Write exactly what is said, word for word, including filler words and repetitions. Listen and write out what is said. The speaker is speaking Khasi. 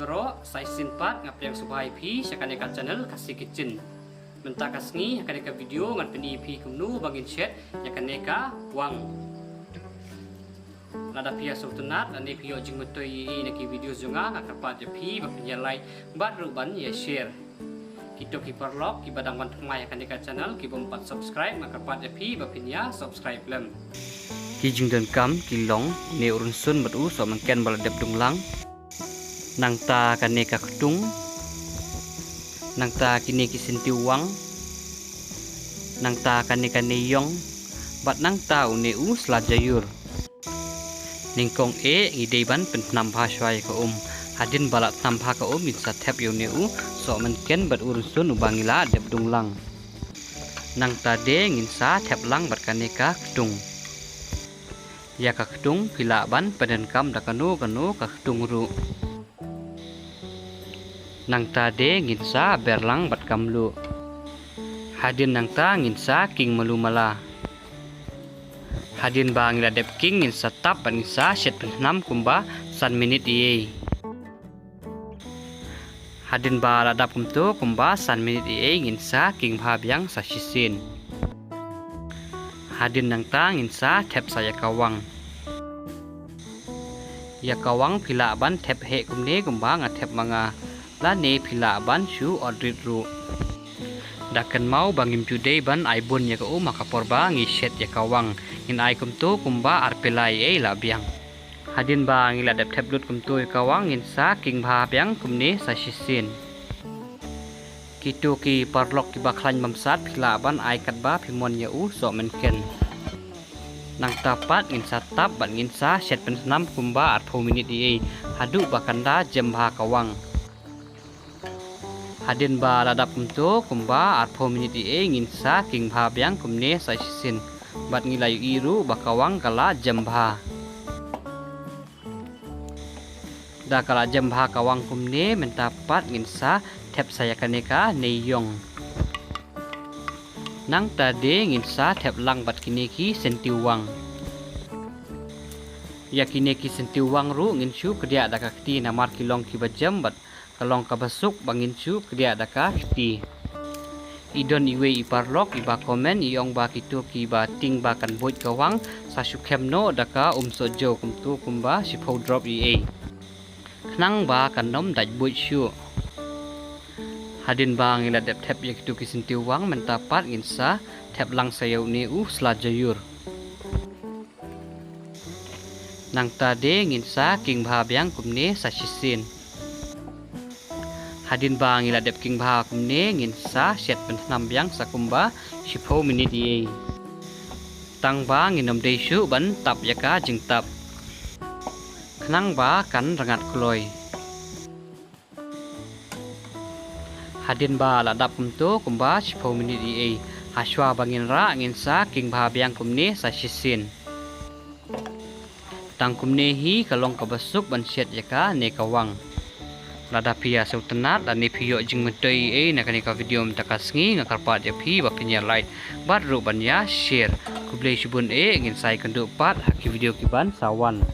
Ro, sa shisien pat nga pdiang sngewbha ïa phi sha kane ka channel Khasi Kitchen. Mynta ka sngi ha kane ka video ngan pyni ïa phi kumno ba ngin shet ïa kane ka wang. Lada phi ïa sngewtynnat lane phi ïoh jingmyntoi ïa i na ki video jong nga, nga kyrpad ïa phi ba phin ïa like bad ruh ban ïa share. Kito ki paralok kiba dang wan thymmai ha kane ka channel ki bym pat subscribe, nga kyrpad ïa phi ba phin ïa subscribe lem. Ki jingdonkam ki long une u rynsun bad u sohmynken ba la dep dung lang. Nangta kane ka ktung. Nangta kine ki syntiew wang. Nangta kane ka neiïong. Bad nangta une u sla jaiur. Nyngkong eh ngi dei ban pynthnam bha shuwa ïa ka um. Hadien ba la thnam bha ka um ngin sa thep ïa une u sohmynken bad u rynsun uba ngi la dep dung lang. Nangta de ngin sa thep lang bad kane ka ktung. Ïa ka ktung phi lah ban pyndonkam da kano kano ka ktung ruh. Nangta de ngin sa ber lang bad ka mluh. Hadien nangta ngin sa king malu mala. Hadien ba ngi la dep king ngin sa tap bad ngin sa shet pynthnam kumba san minit ïa i. Hadien ba la dap kumto kumba san minit ïa i ngin sa king bha biang sa shisien. Hadien nangta ngin sa thep sa ïa ka wang. Ïa ka wang phi lah ban thep heh kumne kumba nga thep ma nga. Lane phi lah ban shu ot rit ruh. Da kynmaw ba ngim ju dei ban ai bun ïa ka um ha ka por ba ngi shet ïa ka wang. Ngin ai kumto kumba ar pela ïa i la biang. Hadien ba ngi la dep thep lut kumto ïa ka wang ngin sa king bha biang kumne sa shisien. Kito ki paralok kiba khlaiñ bymsat phi lah ban ai katba phi mon ïa u sohmynken. Nangta pat ngin sa tap bad ngin sa shet pynthnam kumba arphew minit ïa i haduh ba kan da jem bha ka wang. Hadien ba la dap kumto kumba arphew minit ïa i ngin sa king bha biang kumne sa shisien. Bad ngi la ïohi ruh ba ka wang ka la jem bha. Da ka la jem bha ka wang kumne mynta pat ngin sa thep sa ïa kane ka neiïong. Nangta de ngin sa thep lang bad kine ki syntiew wang. Ïa kine ki syntiew wang ruh ngin shu kdiah da ka kti namar ki long kiba jem bad ka long kaba suk ba ngin shu kdiah da ka kti. I don iwei i paralok iba comment i ong ba kito kiba tieng ba kan buit ka wang sa shu khem noh da ka um sohjew kumto kumba shiphew drop ïa i. Khnang ba kan ym dait buit shuh. Hadien ba ngi la dep thep ïa kito ki syntiew wang mynta pat ngin sa thep lang sa ïa une u sla jaiur. Nangta de ngin sa king bha biang kumne sa shisien. Hadien ba ngi la dep king bha kumne ngin sa shet pynthnam biang sa kumba shiphew minit ïa i. Tang ba ngin ym dei shuh ban tap ïa ka jingtap. Khnang ba kan rngat kloi. Hadien ba la dap kumto kumba shiphew minit ïa i. Hashwa ba ngin rah ngin sa king bha biang kumne sa shisien. Tang kumne hi ka long kaba suk ban shet ïa kane ka wang. Lada phi ïa sngewtynnat lane phi ïoh jingmyntoi ïa i na kane ka video mynta ka sngi nga kyrpad ïa phi ba phin ïa like bad ruh ban ïa share. Khublei shibun eh ngin sa ïakynduh pat ha ki video kiban sa wan.